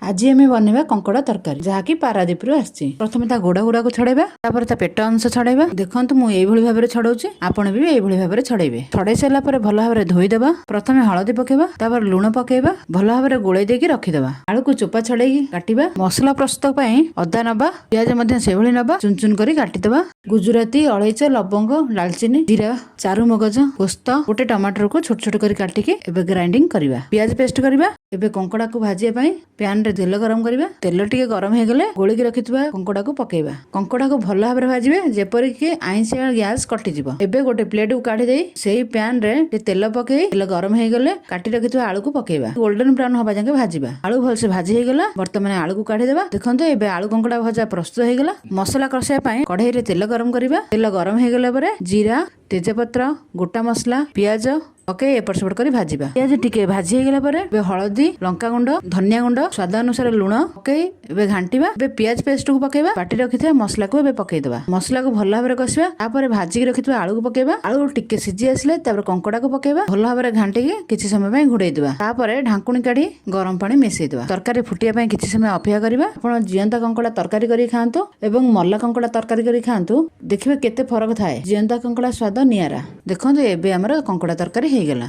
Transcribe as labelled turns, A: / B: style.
A: ଆଜି ଆମେ ବନେଇବା କଙ୍କଡ଼ା ତରକାରୀ, ଯାହାକି ପାରାଦୀପରୁ ଆସିଛି। ପ୍ରଥମେ ତା ଗୋଡ଼ ଗୁଡାକୁ ଛଡେଇବା, ତାପରେ ତା ପେଟ ଅଂଶ ଛଡେଇବା। ଦେଖନ୍ତୁ, ମୁଁ ଏଇଭଳି ଭାବରେ ଛଡଉଛି, ଆପଣ ବି ଏଇଭଳି ଭାବରେ ଛଡେଇବେ। ଛଡେଇ ସାରିଲା ପରେ ଭଲ ଭାବରେ ଧୋଇଦେବା। ପ୍ରଥମେ ହଳଦୀ ପକେଇବା, ତାପରେ ଲୁଣ ପକେଇବା, ଭଲ ଭାବରେ ଗୋଳେଇ ଦେଇକି ରଖିଦେବା। ଆଳୁକୁ ଚୋପା ଛଡେଇକି କାଟିବା। ମସଲା ପ୍ରସ୍ତୁତ ପାଇଁ ଅଦା ନବା, ପିଆଜ ମଧ୍ୟ ସେଭଳି ନବା, ଚୁନ ଚୁନ କରି କାଟିଦେବା। ଗୁଜୁରାତି, ଅଳେଇଚ, ଲବଙ୍ଗ, ଡାଲଚିନି, ଜିରା, ଚାରୁ ମଗଜ, ପୋସ୍ତ, ଗୋଟେ ଟମାଟରକୁ ଛୋଟ ଛୋଟ କରି କାଟିକି ଏବେ ଗ୍ରାଇଣ୍ଡିଙ୍ଗ କରିବା। ପିଆଜ ପେଷ୍ଟ କରିବା। ଏବେ କଙ୍କଡ଼ାକୁ ଭାଜିବା ପାଇଁ ପ୍ୟାନରେ ତେଲ ଗରମ କରିବା। ତେଲ ଟିକେ ଗରମ ହେଇଗଲେ ଗୋଳିକି ରଖିଥିବା କଙ୍କଡ଼ାକୁ ପକେଇବା। କଙ୍କଡ଼ାକୁ ଭଲ ଭାବରେ ଭାଜିବେ, ଯେପରିକି ଆଇଁଷିଆ ଗ୍ୟାସ କଟିଯିବ। ଏବେ ଗୋଟେ ପ୍ଲେଟକୁ କାଢି ଦେଇ ସେଇ ପ୍ୟାନରେ ଟିକେ ତେଲ ପକେଇ, ତେଲ ଗରମ ହେଇଗଲେ କାଟି ରଖିଥିବା ଆଳୁକୁ ପକେଇବା। ଗୋଲ୍ଡେନ ବ୍ରାଉନ ହବା ଯାକେ ଭାଜିବା। ଆଳୁ ଭଲସେ ଭାଜି ହେଇଗଲା। ବର୍ତ୍ତମାନ ଆଳୁକୁ କାଢିଦେବା। ଦେଖନ୍ତୁ, ଏବେ ଆଳୁ କଙ୍କଡ଼ା ଭଜା ପ୍ରସ୍ତୁତ ହେଇଗଲା। ମସଲା କଷିବା ପାଇଁ କଢେଇରେ ତେଲ ଗରମ କରିବା। ତେଲ ଗରମ ହେଇଗଲା ପରେ ଜିରା, ତେଜପତ୍ର, ଗୋଟା ମସଲା, ପିଆଜ ପକେଇ ଏପଟ ସେପଟ କରି ଭାଜିବା। ପିଆଜ ଟିକେ ଭାଜି ହେଇଗଲା ପରେ ଏବେ ହଳଦୀ, ଲଙ୍କା ଗୁଣ୍ଡ, ଧନିଆ ଗୁଣ୍ଡ, ସ୍ୱାଦ ଅନୁସାରେ ଲୁଣ ପକେଇ ଏବେ ଘାଣ୍ଟିବା। ଏବେ ପିଆଜ ପେଷ୍ଟକୁ ପକେଇବା। ବାଟି ରଖିଥିବା ମସଲାକୁ ଏବେ ପକେଇଦବା। ମସଲାକୁ ଭଲ ଭାବରେ କଷିବା। ତାପରେ ଭାଜିକି ରଖିଥିବା ଆଳୁକୁ ପକେଇବା। ଆଳୁ ଟିକେ ସିଝି ଆସିଲେ ତାପରେ କଙ୍କଡାକୁ ପକେଇବା। ଭଲ ଭାବରେ ଘାଣ୍ଟିକି କିଛି ସମୟ ପାଇଁ ଘୋଡେଇ ଦେବା। ତାପରେ ଢାଙ୍କୁଣୀ କାଢି ଗରମ ପାଣି ମିଶେଇ ଦେବା। ତରକାରୀ ଫୁଟିବା ପାଇଁ କିଛି ସମୟ ଅପେକ୍ଷା କରିବା। ଆପଣ ଜିଅନ୍ତା କଙ୍କଡା ତରକାରୀ କରି ଖାଆନ୍ତୁ ଏବଂ ମଲା କଙ୍କଡା ତରକାରୀ କରି ଖାଆନ୍ତୁ, ଦେଖିବେ କେତେ ଫରକ ଥାଏ। ଜିଅନ୍ତା କଙ୍କଡା ସ୍ୱାଦ ନିଆରା। ଦେଖନ୍ତୁ, ଏବେ ଆମର କଙ୍କଡା ତରକାରୀ ହେଇଗଲା।